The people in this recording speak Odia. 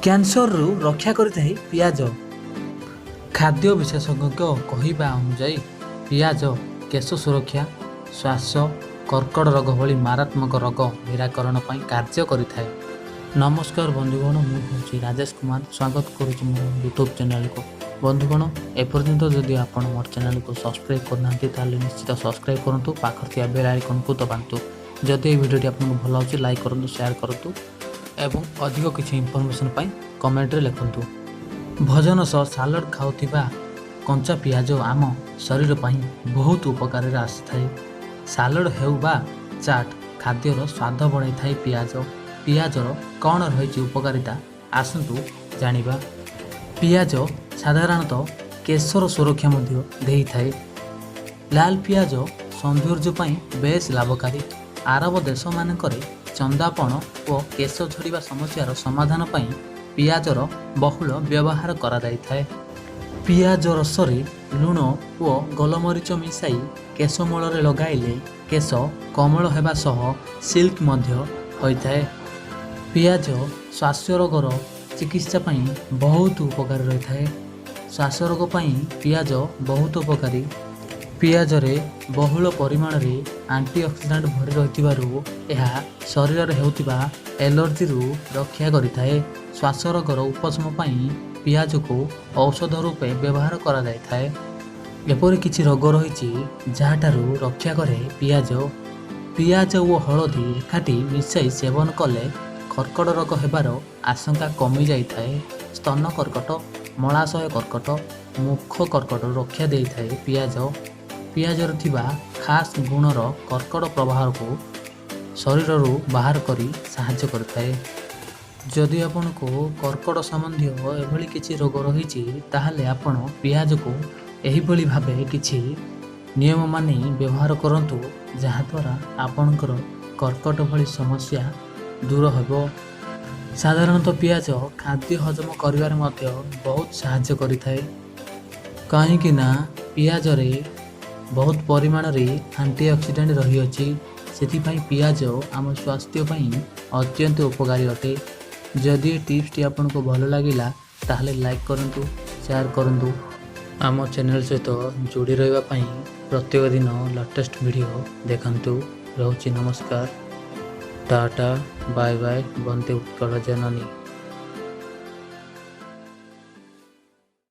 କ୍ୟାନ୍ସରରୁ ରକ୍ଷା କରିଥାଏ ପିଆଜ। ଖାଦ୍ୟ ବିଶେଷଜ୍ଞଙ୍କ କହିବା ଅନୁଯାୟୀ ପିଆଜ କେଶ ସୁରକ୍ଷା, ଶ୍ୱାସ, କର୍କଟ ରୋଗ ଭଳି ମାରାତ୍ମକ ରୋଗ ନିରାକରଣ ପାଇଁ କାର୍ଯ୍ୟ କରିଥାଏ। ନମସ୍କାର ବନ୍ଧୁଗଣ, ମୁଁ ହେଉଛି ରାଜେଶ କୁମାର, ସ୍ୱାଗତ କରୁଛି ମୋର ୟୁଟ୍ୟୁବ୍ ଚ୍ୟାନେଲକୁ। ବନ୍ଧୁଗଣ, ଏପର୍ଯ୍ୟନ୍ତ ଯଦି ଆପଣ ମୋର ଚ୍ୟାନେଲକୁ ସବସ୍କ୍ରାଇବ୍ କରିନାହାନ୍ତି, ତାହେଲେ ନିଶ୍ଚିତ ସବସ୍କ୍ରାଇବ୍ କରନ୍ତୁ, ପାଖରେ ଥିବା ବେଲ୍ ଆଇକନ୍କୁ ଦବାନ୍ତୁ। ଯଦି ଏହି ଭିଡ଼ିଓଟି ଆପଣଙ୍କୁ ଭଲ ଲାଗୁଛି, ଲାଇକ୍ କରନ୍ତୁ, ସେୟାର କରନ୍ତୁ ଏବଂ ଅଧିକ କିଛି ଇନଫର୍ମେସନ୍ ପାଇଁ କମେଣ୍ଟରେ ଲେଖନ୍ତୁ। ଭୋଜନ ସହ ସାଲାଡ଼ ଖାଉଥିବା କଞ୍ଚା ପିଆଜ ଆମ ଶରୀର ପାଇଁ ବହୁତ ଉପକାରରେ ଆସିଥାଏ। ସାଲାଡ଼ ହେଉ ବା ଚାଟ୍, ଖାଦ୍ୟର ସ୍ୱାଦ ବଢ଼ାଇଥାଏ ପିଆଜ। ପିଆଜର କ'ଣ ରହିଛି ଉପକାରିତା, ଆସନ୍ତୁ ଜାଣିବା। ପିଆଜ ସାଧାରଣତଃ କେଶର ସୁରକ୍ଷା ମଧ୍ୟ ଦେଇଥାଏ। ଲାଲ ପିଆଜ ସୌନ୍ଦର୍ଯ୍ୟ ପାଇଁ ବେଶ ଲାଭକାରୀ। ଆରବ ଦେଶମାନଙ୍କରେ ଚନ୍ଦାପଣ ଓ କେଶ ଝଡ଼ିବା ସମସ୍ୟାର ସମାଧାନ ପାଇଁ ପିଆଜର ବହୁଳ ବ୍ୟବହାର କରାଯାଇଥାଏ। ପିଆଜ ରସରେ ଲୁଣ ଓ ଗୋଲମରିଚ ମିଶାଇ କେଶ ମୂଳରେ ଲଗାଇଲେ କେଶ କୋମଳ ହେବା ସହ ସିଲ୍କ ମଧ୍ୟ ହୋଇଥାଏ। ପିଆଜ ଶ୍ୱାସ ରୋଗର ଚିକିତ୍ସା ପାଇଁ ବହୁତ ଉପକାରୀ ରହିଥାଏ। ଶ୍ୱାସ ରୋଗ ପାଇଁ ପିଆଜ ବହୁତ ଉପକାରୀ। ପିଆଜରେ ବହୁଳ ପରିମାଣରେ ଆଣ୍ଟିଅକ୍ସିଡାଣ୍ଟ ଭରି ରହିଥିବାରୁ ଏହା ଶରୀରରେ ହେଉଥିବା ଏଲର୍ଜିରୁ ରକ୍ଷା କରିଥାଏ। ଶ୍ୱାସ ରୋଗର ଉପଶମ ପାଇଁ ପିଆଜକୁ ଔଷଧ ରୂପେ ବ୍ୟବହାର କରାଯାଇଥାଏ। ଏପରି କିଛି ରୋଗ ରହିଛି, ଯାହାଠାରୁ ରକ୍ଷା କରେ ପିଆଜ। ପିଆଜ ଓ ହଳଦୀ ଏକାଠି ମିଶାଇ ସେବନ କଲେ କର୍କଟ ରୋଗ ହେବାର ଆଶଙ୍କା କମିଯାଇଥାଏ। ସ୍ତନ କର୍କଟ, ମଳାଶୟ କର୍କଟ, ମୁଖ କର୍କଟରୁ ରକ୍ଷା ଦେଇଥାଏ ପିଆଜ। ପିଆଜରେ ଥିବା ଖାସ୍ ଗୁଣର କର୍କଟ ପ୍ରବାହକୁ ଶରୀରରୁ ବାହାର କରି ସାହାଯ୍ୟ କରିଥାଏ। ଯଦି ଆପଣଙ୍କୁ କର୍କଟ ସମ୍ବନ୍ଧୀୟ ଏଭଳି କିଛି ରୋଗ ରହିଛି, ତାହେଲେ ଆପଣ ପିଆଜକୁ ଏହିଭଳି ଭାବେ କିଛି ନିୟମ ମାନି ବ୍ୟବହାର କରନ୍ତୁ, ଯାହାଦ୍ୱାରା ଆପଣଙ୍କର କର୍କଟ ଭଳି ସମସ୍ୟା ଦୂର ହେବ। ସାଧାରଣତଃ ପିଆଜ ଖାଦ୍ୟ ହଜମ କରିବାରେ ମଧ୍ୟ ବହୁତ ସାହାଯ୍ୟ କରିଥାଏ, କାହିଁକି ନା ପିଆଜରେ ବହୁତ ପରିମାଣରେ ଆଣ୍ଟିଅକ୍ସିଡାଣ୍ଟ ରହିଅଛି। ସେଥିପାଇଁ ପିଆଜ ଆମ ସ୍ୱାସ୍ଥ୍ୟ ପାଇଁ ଅତ୍ୟନ୍ତ ଉପକାରୀ ଅଟେ। ଯଦି ଏ ଟିପ୍ସଟି ଆପଣଙ୍କୁ ଭଲ ଲାଗିଲା, ତାହେଲେ ଲାଇକ୍ କରନ୍ତୁ, ସେୟାର କରନ୍ତୁ। ଆମ ଚ୍ୟାନେଲ୍ ସହିତ ଯୋଡ଼ି ରହିବା ପାଇଁ ପ୍ରତ୍ୟେକ ଦିନ ଲାଟେଷ୍ଟ ଭିଡ଼ିଓ ଦେଖନ୍ତୁ। ରହୁଛି, ନମସ୍କାର, ଟାଟା, ବାଏ ବାଏ, ବନ୍ଦେ ଉତ୍କଳ ଜନନୀ।